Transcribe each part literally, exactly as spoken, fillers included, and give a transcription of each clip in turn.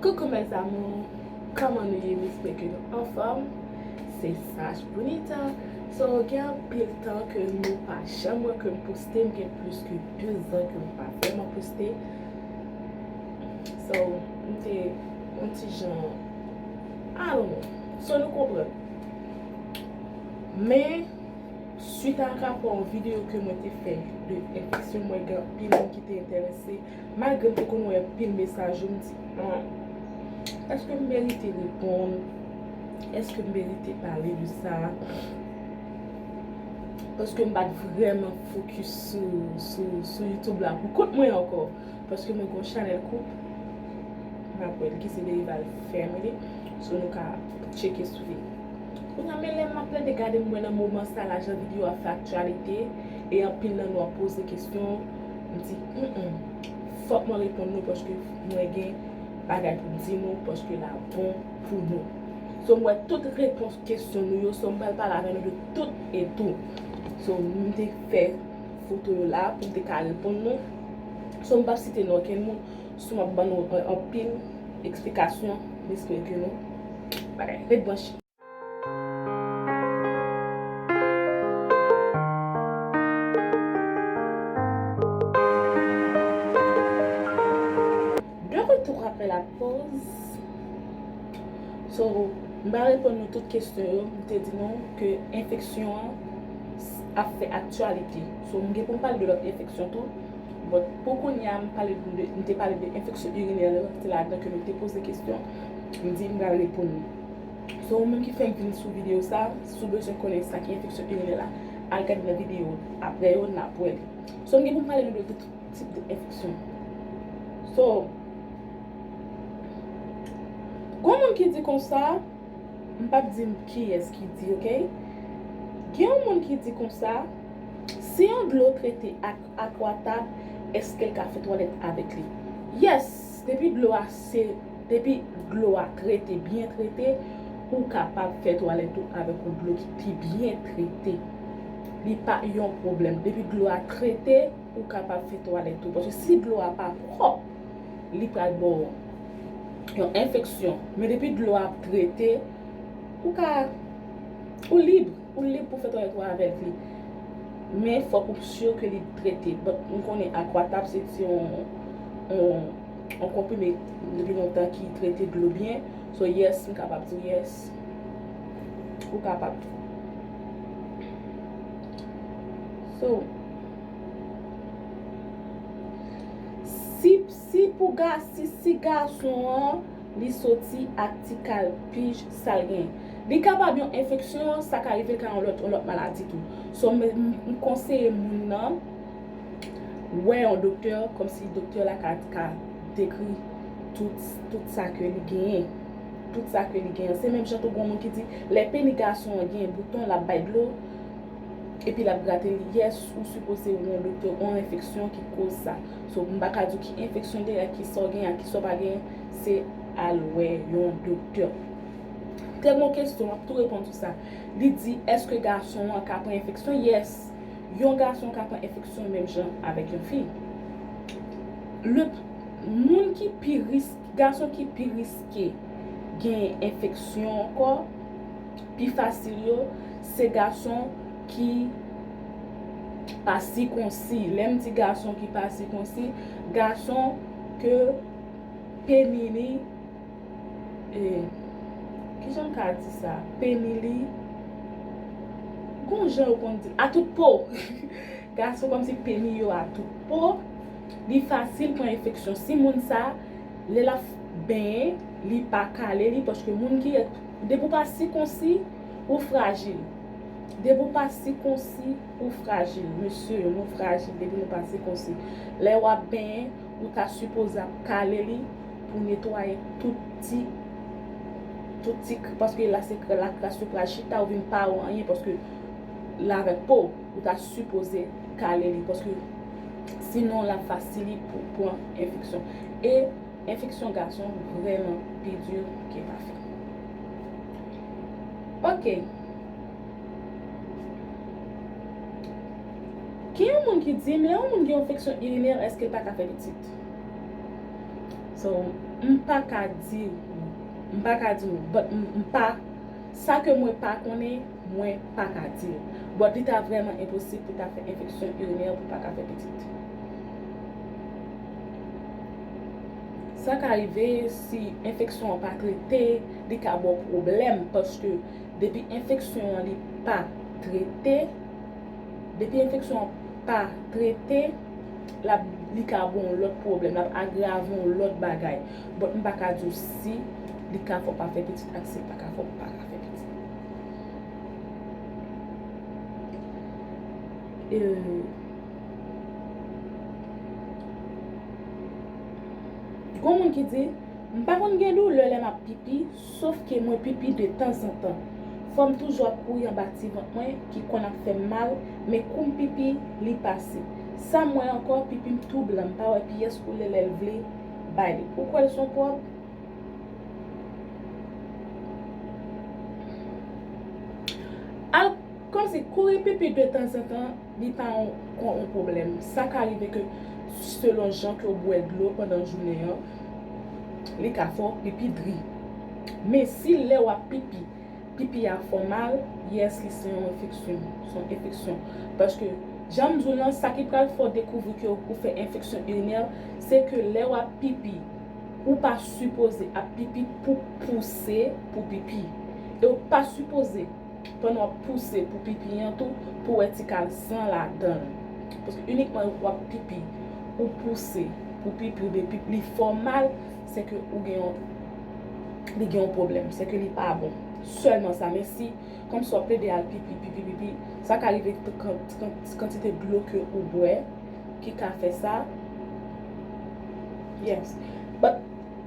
Coucou mes amours, kòman nou ye? M espere ke nou anfòm. Se Sash Bonita. So, gen anpil tan ke nou pa janm wè ke m poste, m gen plis ke de zan ke m pa vrèman poste. So, m te yon ti jan, I don't know. So, nou konprann. Men, swit a rapò yon videyo ke mwen te fè de enfeksyon, mwen gen anpil moun ki te enterese. Malgre m te konn wè anpil mesaj yo, m di, "Ah, èske m merite reponn? Èske m merite pale de sa?" Paske m pa t vrèman fokis sou, sou, sou YouTube la pou kont mwen ankò. Paske mwen gen yon chanèl koup, m ap wè l ki se Derival Family. So, nou ka tcheke sou li. Kounye a, men lè m ap plede gade, m wè nan moman sa, lajan videyo a fè aktyalite, e anpil nan nou ap poze kesyon, m di, "Mm, mm, fòk mwen reponn nou, paske mwen gen bagay pou m di nou, paske l ap bon pou nou." So, m wè tout repons kesyon nou yo, so, m pral pale avè nou de tout e tou. So, m te fè foto yo la pou m te ka reponn nou. So, m p ap site non okenn moun, so, m ap ban nou an-, anpil eksplikasyon, m espere ke nou, bagay, ret branche. De retour après la pause. So, m pa reponn nou tout kesyon yo, m te di nou ke enfeksyon an ap fè aktyalite. So, m gen pou m pale de lòt enfeksyon tou. But pou kounye a, m pale de, m te pale de enfeksyon irinè yo, se ladan ke nou te poze kesyon. M di m pral reponn nou. So, ou menm ki fèk vin sou videyo sa, si w bezwen konnen sa ki enfeksyon irinè la, al gade nan videyo apre yo, n ap wè li. So, m gen pou m pale nou de tout tip de enfeksyon. So, gon moun ki di konsa, m p ap di kiyès ki di, oke? Gen yon moun ki di konsa, si yon dlo trete ak Aquatab, èske l ka fè twalèt avèk li? Yes, depi dlo a se, depi dlo a trete, byen trete, ou kapab fè twalèt ou avèk yon dlo ki, ki byen trete. Li pa yon pwoblèm. Depi dlo a trete, ou kapab fè twalèt ou. Paske si dlo a pa pwòp, li pral ba w yon enfeksyon. Men depi dlo a ap trete, ou ka, ou lib, ou lib pou fè twalèt ou avèk li. Men fòk ou si ke li trete. But m konnen Aquatab se, se yon, yon, yon konprime depi lontan ki trete dlo byen. So yes, m kapab di yes. Ou kapab. So, si, si pou ga-, si, si gason an, li soti ak ti kalpij, sa l gen. Li kapab yon enfeksyon, sa ka rive l ka yon lòt, yon lòt maladi tou. So, m, m, m konseye moun nan wè yon doktè, kòmsi doktè la ka, ka dekri tout, tout sa ke li genyen. Tout sa ke li genyen. Se menm jan tou gon moun ki di, lè peni gason an gen bouton, l ap bay dlo, epi l ap grate li. Yes, ou sipoze wè yon doktè, yon enfeksyon ki koz sa. So, m pa ka di w ki enfeksyon li ye, ak ki sa w genyen, ak ki sa w pa genyen, se al wè yon doktè. Tèlman kesyon, m ap tou reponn sou sa. Li di, èske gason an ka pran enfeksyon? Yes. Yon gason ka pran enfeksyon menm jan avèk yon fi. Le, moun ki pi ris-, gason ki pi riske gen enfeksyon ankò, pi fasil yo, se gason ki pa sikonsi. Lè m di gason ki pa sikonsi, gason ke peni li, e, kijan m ka di sa? Peni li, gon jan yo konn di, a tout po. Gason kòmsi peni yo a tout po, li fasil pran enfeksyon. Si moun sa, lè l ap benyen, li pa kale li, paske moun ki, depi w pa sikonsi, ou frajil. Depi w pa sikonsi, ou frajil. Mesye yo, nou frajil depi nou pa sikonsi. Lè w ap benyen, ou ta sipoze ap kale li pou netwaye tout ti, tout ti kr-, paske la se kr-, lakras yo pral chita, ou vin pa wè anyen, paske l avèk po, ou ta sipoze kale li, paske sinon l ap fasil li pou pran enfeksyon. E enfeksyon gason vrèman pi di ke pa fi. Ok. Gen yon moun ki di m, lè yon moun gen enfeksyon irinè, èske l pa ka fè pitit? So, m pa ka di, m pa ka di w, but m, m pa, sa ke mwen pa konnen, mwen pa ka di w. But li ta vrèman enposib pou ta fè enfeksyon irinè pou pa ka fè pitit. Sa ka rive si enfeksyon an pa trete, li ka ba w pwoblèm, paske depi enfeksyon an li pa trete, depi enfeksyon an pa trete, l ap, li ka ba w yon lòt pwoblèm, l ap agrave yon lòt bagay. But m pa ka di w si li ka fè w pa fè pitit ak si l pa ka fè w pa ka fè pitit. E, gon moun ki di, m pa konn gen doulè lè m ap pipi, sof ke mwen pipi de tanzantan. Fò m toujou ap kouri anba ti vant mwen ki konn ap fè m mal, men kou m pipi, li pase. Sa m wè ankò, pipi m tou blan, m pa wè pyès koulè lè l vle bay li. Ou kwè l se yon pwòb? Al, kòmsi kouri pipi de tanzantan, li pa yon, yon pwoblèm. Sa ka rive ke selon jan ke w bwè dlo pandan jounen an, li ka fè w pipi dri. Men si lè w ap pipi, pipi a fè w mal, yes, li se yon enfeksyon. Se yon enfeksyon. Paske, jan m di w lan, sa ki pral fè w dekouvri ke ou fè enfeksyon irinè, se ke lè w ap pipi, ou pa sipoze ap pipi pou pouse pou pipi. E ou pa sipoze, pandan w ap pouse pou pipi an tou, pou w wè ti kal san ladan l. Paske inikman w ap pipi, ou pouse pou pipi, oubyen pipi li fè w mal, se ke ou gen yon, li gen yon pwoblèm, se ke li pa bon. Sèlman sa, men si, kòmsi w ap plede al pipi, pipi, pipi, sa ka rive kan-, kan-, kantite dlo ke ou bwè ki ka fè sa. Yes. But,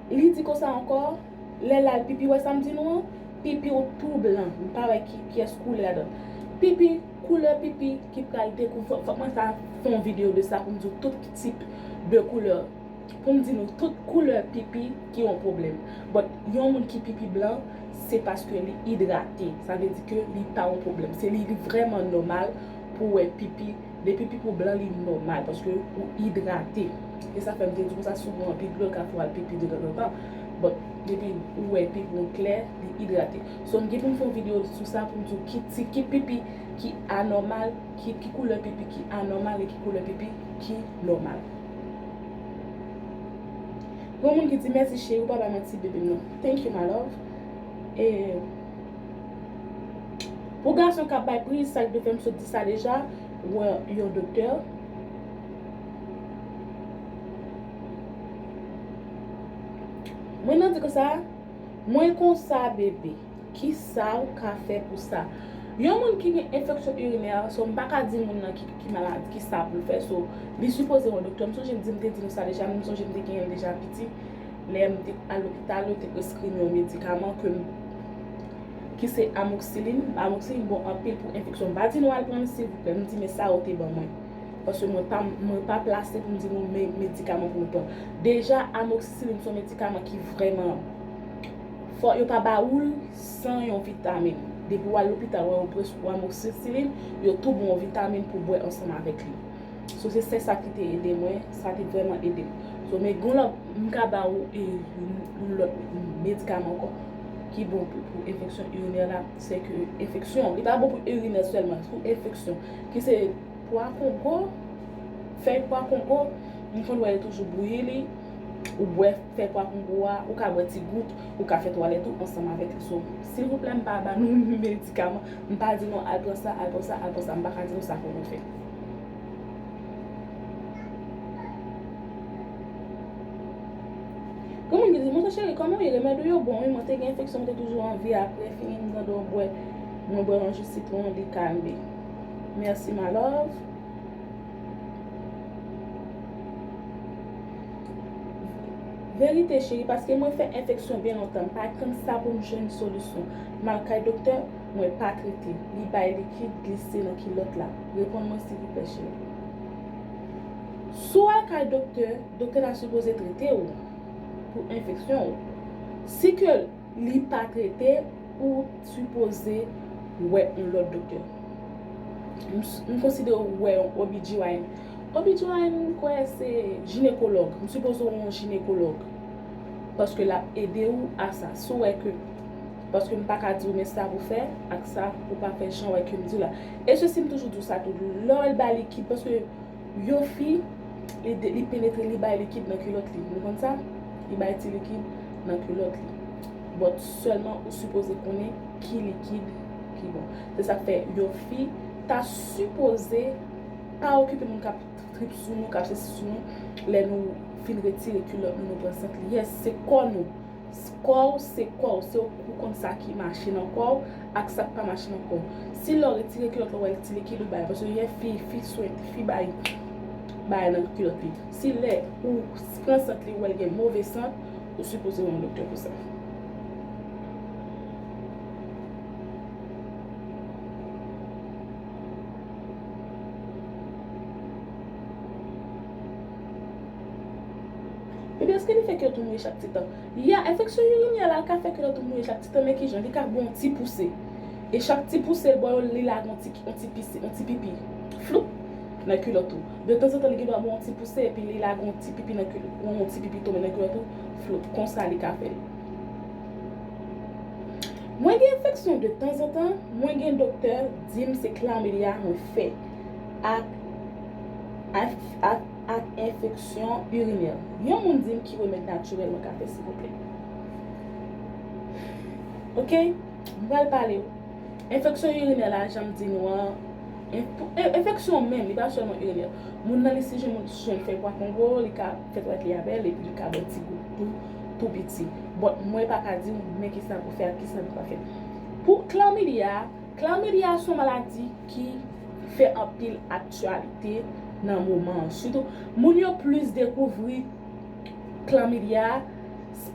li di konsa ankò, lè l al pipi, wè sa m di nou an? Pipi w tou blan, m pa wè ki pyès koulè ladan. Pipi, koulè pipi ki pral dekouvri, fòk, fòk mwen ta fè yon videyo de sa pou m di w tout tip de koulè, pou m di nou tout koulè pipi ki yon pwoblèm. But yon moun ki pipi blan, se paske li idrate. Sa vle di ke li pa yon pwoblèm. Se li, li vrèman nòmal pou w wè pipi. Depi pipi w blan, li nòmal, paske ou idrate. E sa fè m te di konsa, si w bwè anpil dlo, l ka fè w al pipi de tanzantan. But depi ou wè pipi w klè, li idrate. So, m gen pou m fè yon videyo sou sa pou m di w ki ti, ki pipi ki anòmal, ki, ki koulè pipi ki anòmal e ki koulè pipi ki nòmal. Gon moun ki di, "Mèsi cheri, ou pa bay manti bebe m nan." Thank you, my love. E pou gason k ap bay priz, sa k dwe fè m sot di sa deja, wè yon doktè. Mwen nan di konsa, mwen konsa bebe. Kisa w ka fè pou sa? Yon moun ki gen enfeksyon irinè, so m pa ka di moun nan ki, ki maladi, kisa pou l fè. So, li sipoze wè yon doktè. M sonje m di, m te di nou sa deja, m sonje m te genyen l deja piti. Lè m te al lopital, yo te preskri m yon medikaman ke m, ki se amoksilin. Amoksilin bon anpil pou enfeksyon. M pa di nou al pran l, silvouplè. M di, men sa yo te ban mwen. Paske mwen pa, mwen pa plase pou m di nou men medikaman pou nou pran. Deja, amoksilin se yon medikaman ki vrèman fò, yo pa ba ou l san yon vitamin. Depi w al lopital, wè yo preskri w amoksilin, yo tou ba w yon vitamin pou bwè ansanm avèk li. So, se sèl sa ki te ede mwen, sa te vrèman ede m. So, men gon lòt, m ka ba ou e, yon lòt medikaman ankò ki bon pou, pou enfeksyon irinè la, se ke enfeksyon, li pa bon pou irinè sèlman, pou enfeksyon, ki se pwa kongo, fèy pwa kongo, m konn wè yo toujou bouyi li, ou bwè fèy pwa kongo a, ou ka bwè ti gout, ou ka fè twalèt ou ansanm avèk li. So, silvouplè, m pa ba nou medikaman, m pa di nou al pran sa, al pran sa, al pran sa, m pa ka di nou sa pou nou fè. Gon moun ki di, "Monchè cheri, kòman w ye? Remèd ou yo bon, wi. Mwen te gen enfeksyon, mwen te toujou anvi apre, fini m tande w bwè, mwen bwè yon ji sitwon, li kalme." Mèsi, my love. Verite, cheri, paske mwen fè enfeksyon byen lontan, m pa tann sa pou m jwenn solisyon. M al kay doktè, mwen pa trete. Li bay likid, glise nan kilòt la. Reponn mwen, silvouplè, cheri. Si w al kay doktè, doktè la sipoze trete w pou enfeksyon w. Si ke li pa trete, ou sipoze wè yon lòt doktè. M, m konsidere w wè yon O B G Y N. O B G Y N, m kwè se jinekològ. M sipoze w yon jinekològ. Paske l ap ede w a sa. Si w wè ke, paske m pa ka di w men sa pou fè, ak sa pou pa fè jan w wè ke m di w la. E sesi m toujou di w sa tou, lè w al bay likid, paske yon fi, li, de- li penetre, li bay likid nan kilòt li. Nou konn sa? Li bay ti likid nan kilòt li. But sèlman ou sipoze konnen ki likid ki bon. Se sa k fè yon fi ta sipoze pa okipe moun k ap trip sou nou, k ap sesi sou nou, lè nou fin retire kilòt nou, nou pran sant li. Yes, se kò nou. Kò w, se kò w, se ou ki konn sa ki mache nan kò w ak sa k pa mache nan kò w. Si lè w retire kilòt la, w wè ti likid ou bay, paske gen fi, fi swen, fi bay, bay nan kilòt li. Si lè ou pran sant li, ou wè l gen move sant, ou sipoze wè yon doktè pou sa. Ebyen, èske li fè kilòt ou mouye chak ti tan? Ya, enfeksyon irinè la, l ka fè kilòt ou mouye chak ti tan, men kijan? Li ka ba w yon ti pouse. E chak ti pouse, l ba w, li lage yon ti, yon ti pise, yon ti pipi. Floup! Nan kilòt ou. De tanzantan, li gen dwa ba w yon ti pouse, epi li lage yon ti pipi nan kilòt, yon ti pipi tonbe nan kilòt ou. Floup! Konsa, li ka fè l. Mwen gen enfeksyon de tanzantan, mwen gen doktè di m se klamedya mwen fè ak, ak, ak, ak enfeksyon irinè. Yon moun di m ki remèd natirèl mwen ka fè, silvouplè. Oke? M pral pale w. Enfeksyon irinè la, jan m di nou an, enf- e- enfeksyon menm, li pa sèlman irinè. Moun nan, li si jwenn, moun si jwenn fèy pwa kongo, li ka fè twalèt li avè l, epi li ka bwè ti gout tou, tou piti. But mwen pa ka di w men kisa pou fè ak kisa pou pa fè. Pou klamedya, klamedya se yon maladi ki fè anpil aktyalite nan moman an. Sitou, moun yo plis dekouvri klamedya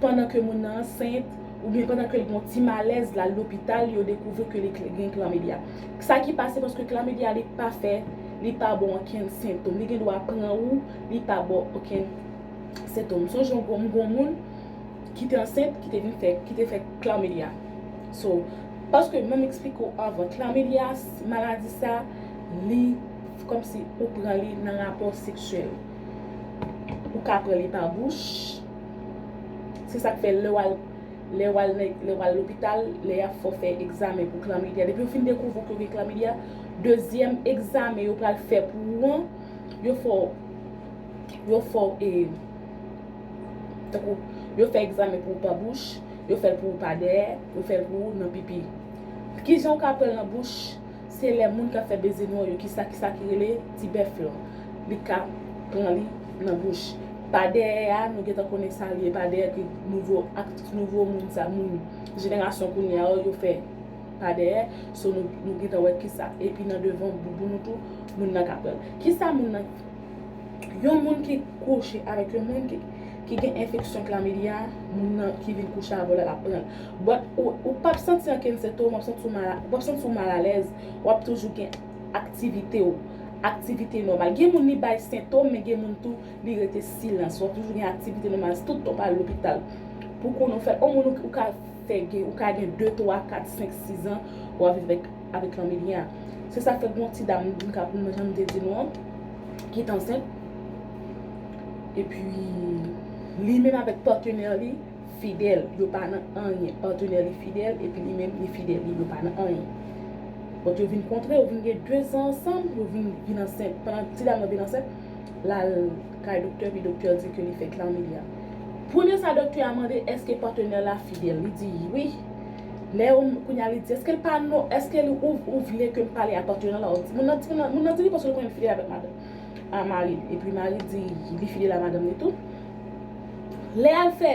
pandan ke moun nan ansent, oubyen pandan ke l gen yon ti malèz, l al lopital, yo dekouvri ke li kl- gen klamedya. Sa ki pase, paske klamedya, li pa fè, li pa ba w okenn sentòm. Li gen dwa pran ou, li pa ba w okenn sentòm. Sonje yon gwo, yon gwo moun ki te ansent, ki te vin fè, ki te fè klamedya. So, paske, menm eksplike w anvan, klamedya, maladi sa, li kòmsi ou pran li nan rapò seksyèl. Ou ka pran li pa bouch. Se sa k fè lè w al, lè w al nan- lè w al lopital, lè y ap fè w fè egzamen pou klamedya. Depi yo fin dekouvri w ke w gen klamedya, dezyèm egzamen yo pral fè pou ou an, yo fè w, yo fè w, e, tankou, yo fè egzamen pou ou pa bouch, yo fè l pou ou pa dèyè, yo fè l pou ou nan pipi. Kijan w ka pran l nan bouch? Se lè moun k ap fè bezwen nou an yo, kisa, kisa ki rele ti bèf lan. Li ka pran li nan bouch. Pa dèyè a, nou gentan konnen sa li ye, pa dèyè ki nouvo ak nouvo moun sa, moun jenerasyon kounye a yo, yo fè pa dèyè. So, nou, nou gentan wè kisa. Epi nan devan bouboun ou tou, moun nan ka pran l. Kisa moun nan Yon moun ki kouche avèk yon moun ki, ki gen enfeksyon klamedya, moun nan ki vin kouche avè w la, l ap pran l. But ou, ou p ap santi ankenn sentòm, w ap santi w mal, w ap santi w malalèz, w ap toujou gen aktivite w, aktivite nòmal. Gen moun li bay sentòm, men gen moun tou li rete silans. W ap toujou gen aktivite nòmal, tout tan w pa al lopital. Pou konnen w fè, yon moun ou, ou ka fè gen, ou ka gen de, twa, kat, senk, sis an, w ap viv avèk, avèk klamedya. Se sa k fè gen yon ti dam, m ka pou mwen, jan m te di nou an, ki t ansent. Epi, li menm avèk patnè li fidèl, yo pa nan anyen. Patnè li fidèl, epi li menm li fidèl, yo pa nan anyen. But yo vin kontre, yo vin gen de zan ansanm, yo vin, vin ansent. Pandan ti dam nan vin ansent, l al kay doktè, epi doktè di ke li fè klamedya. Premye sa doktè a mande, èske patnè la fidèl? Li di wi. Lè yo, kounye a li di, èske l pa non, èske li, ou, ou vle ke m pale a patnè la? Moun nan, moun nan, moun nan di wi, paske l konnen l fidèl avèk madanm, a mari l. Epi mari l di li fidèl a madanm li tou. Lè y al fè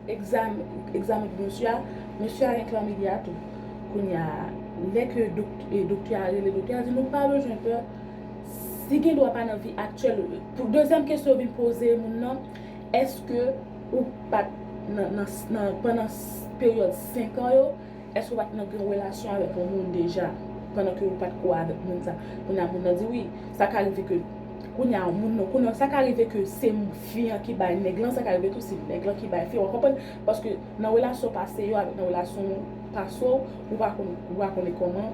egzamen, egzamen pou mesye a, mesye a gen klamedya tou. Kounye a, lè ke dokt- e, doktè a rele, doktè a di nou pa bezwen pè. Li gen dwa pa nan vi aktyèl. Pou dezyèm kesyon yo vin poze moun nan, èske ou pa t nan, nan, nan, pandan s- peryòd senk an yo, èske ou pa t nan gen relasyon avèk yon moun deja pandan ke ou pa t ko avèk moun sa? Kounye a moun nan di wi. Sa ka rive ke kounye a moun nan, kounye a sa ka rive ke se fi an ki bay nèg lan, sa ka rive tou se nèg lan ki bay fi an, w konprann? Paske nan relasyon pase yo avèk nan relasyon pase w, ou pa konn, ou pa konnen kòman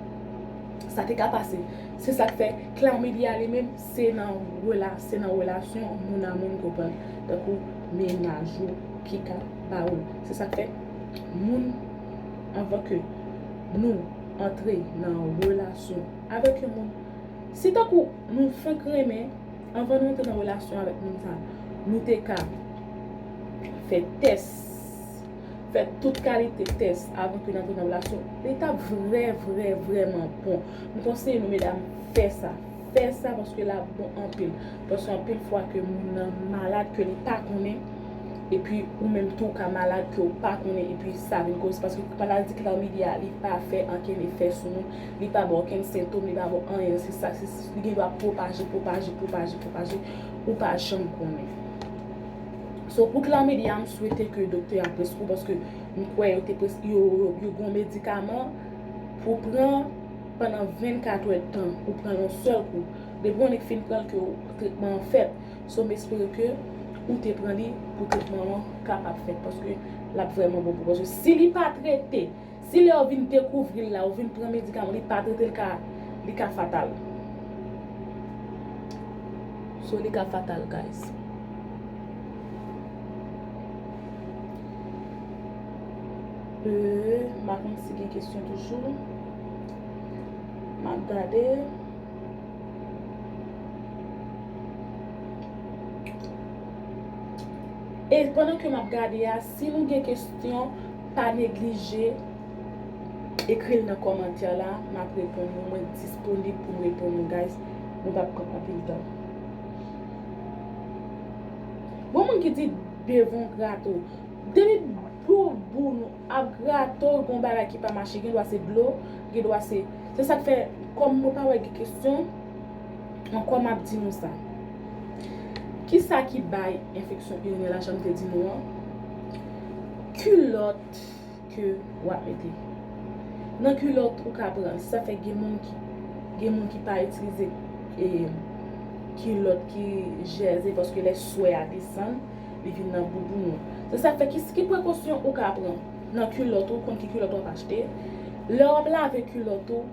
sa te ka pase. Se sa k fè klamedya li menm se nan rela- se nan relasyon moun a moun, konprann? Tankou mennaj ou, ki ka ba ou l. Se sa k fè, moun, anvan ke nou antre nan relasyon avèk yon moun, si tankou nou fenk renmen, anvan nou antre nan relasyon avèk moun sa, nou te ka fè tès, fè tout kalite tès avan ke n antre nan relasyon, li t ap vrè, vrè, vrèman bon. M konseye nou, medam, fè sa. Fè sa paske l ap bon anpil. Paske anpil fwa ke moun nan malad ke li pa konnen, epi ou menm tou w ka malad ke w pa konnen, epi sa vin koz, paske maladi klamidya a, li pa fè ankenn efè sou nou, li pa ba w okenn sentòm, li pa ba w anyen, se sa, se, li gen dwa pwopaje, pwopaje, pwopaje, pwopaje, ou pa janm konnen. So, pou klamidya, m swete ke doktè a preskri w, paske m kwè yo te pres-, yo, yo, yo gen yon medikaman pou pran pandan vennkat èdtan, ou pran l yon sèl kou. Depi w annik fin pran l ke tretman an fèt. So, m espere ke ou te pran li pou tretman an kapab fèt, paske l ap vrèman bon pou ou. Paske si li pa trete, si lè yo vin dekouvri l la, ou vin pran medikaman, li pa trete, li ka, li ka fatal. So, li ka fatal, guys. Euh, m pa konn si gen kesyon toujou. M ap gade. E pandan ke m ap gade a, si nou gen kesyon, pa neglije ekri l nan kòmantè la, m ap reponn nou. Mwen disponib pou m reponn nou, guys. Nou p ap pran anpil tan. Gon moun ki di devan w grate w. Depi boubou nou ap grate w, gon bagay ki pa mache, gen dwa se dlo, gen dwa se, se sa k fè, kòm mwen pa wè gen kesyon, ankò m ap di nou sa. Kisa ki bay enfeksyon irinè la, jan m te di nou an? Kilòt ke w ap mete. Nan kilòt ou ka pran, sa fè gen moun ki, gen moun ki pa itilize, e, kilòt ki jèze, paske lè swè a desann, li vin nan boubou nou. Se sa fè ki, ki prekosyon ou ka pran nan kilòt ou, konn ki kilòt w ap achte. Lè w ap lave kilòt ou,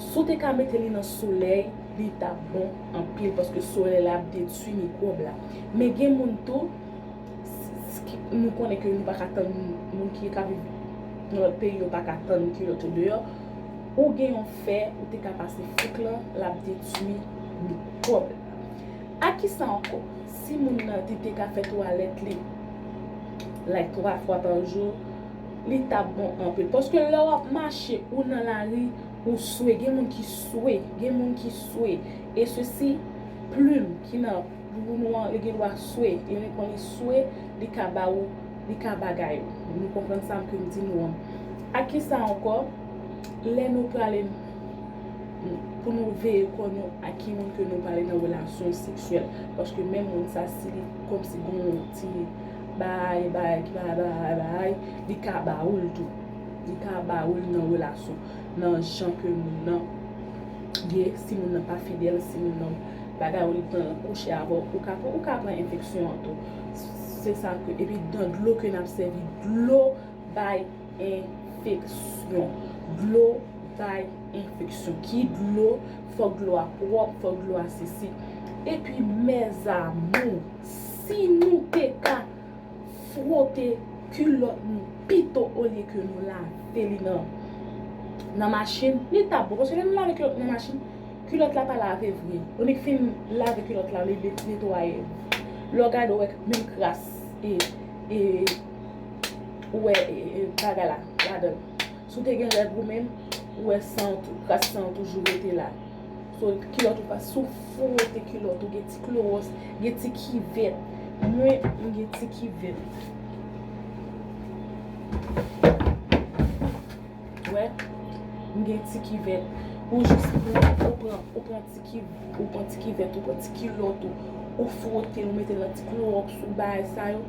si w te ka mete li nan solèy, li t ap bon anpil, paske solèy la ap detwi mikwòb la. Men gen moun tou, s-, s-, ki, nou konnen ke nou pa ka tann moun ki ka viv nan lòt peyi, yo pa ka tann kilòt yo deyò. Ou gen yon fè, ou te ka pase fouk lan, l ap detwi mikwòb la. A kisa ankò? Si moun nan li te ka fè twalèt li, like, twa fwa pa jou, li t ap bon anpil. Paske lè w ap mache, ou nan lari, ou swe, gen moun ki swe, gen moun ki swe. E sesi, plim ki nan boubou nou an, li gen dwa swe. E li konn li swe, li ka ba ou, li ka bagay ou. Nou konprann sa ke m di nou an. A kisa ankò? Lè nou prale, pou nou veye kò nou a ki moun ke nou prale nan relasyon seksyèl. Paske menm moun sa, si li kòmsi gon ti bay, bay, ki bay, bay, bay, li ka ba ou l tou. Li ka ba ou l nan relasyon, nan jan ke moun nan ye, si moun nan pa fidèl, si moun nan bagay ou li pran l kouche avè w, ou ka pran, ou ka pran enfeksyon an tou. Se sa ke, epi nan dlo ke n ap sèvi, dlo bay enfeksyon. Dlo bay enfeksyon. Ki dlo? Fòk dlo a pwòp, fòk dlo a sesi. Epi, mèzamou, si nou te ka fwote kilòt nou pito olye ke nou lave li nan, nan machin, li t ap bon. Paske lè nou lave kilòt nan machin, kilòt la pa lave vre. Ou nik fin lave kilòt la, li, li netwaye. Lè w gade, w wè menm kras, e, e, ou wè, e, e, bagay la, ladan l. Si w te gen règ ou menm, ou wè san an tou, kras san an toujou rete la. So, kilòt ou pa, si w fwote kilòt ou, gen ti klowòs, gen ti kivèt. Mwen, m gen ti kivèt. Wè, m gen ti kivèt. Ou jis pran, ou pran, ou pran ti ki, ou pran ti kivèt, ou pran ti kilòt ou, ou fwote, ou mete nan ti klowòks ou, bagay sa yo.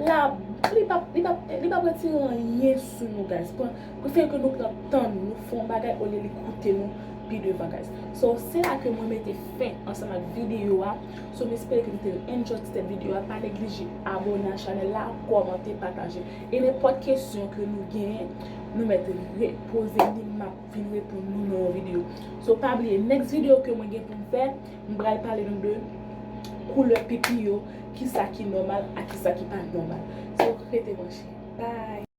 La, li p ap, li p ap, li p ap retire anyen sou nou, guys. Pran, prefere ke nou pran tan nou, nou fè yon bagay olye li koute nou pi devan, guys. So, se la ke mwen mete fen ansanm ak videyo a. So, m espere ke nou te enjoy ti tèt videyo a. Pa neglije abòne a chanèl la, kòmante, pataje. E nenpòt kesyon ke nou genyen, nou mèt re-, poze li, m ap vin reponn nou nan yon videyo. So, pa bliye, next videyo ke mwen gen pou m fè, m pral pale nou de koulè pipi yo, kisa ki nòmal ak kisa ki pa nòmal. So, rete branche. Bye!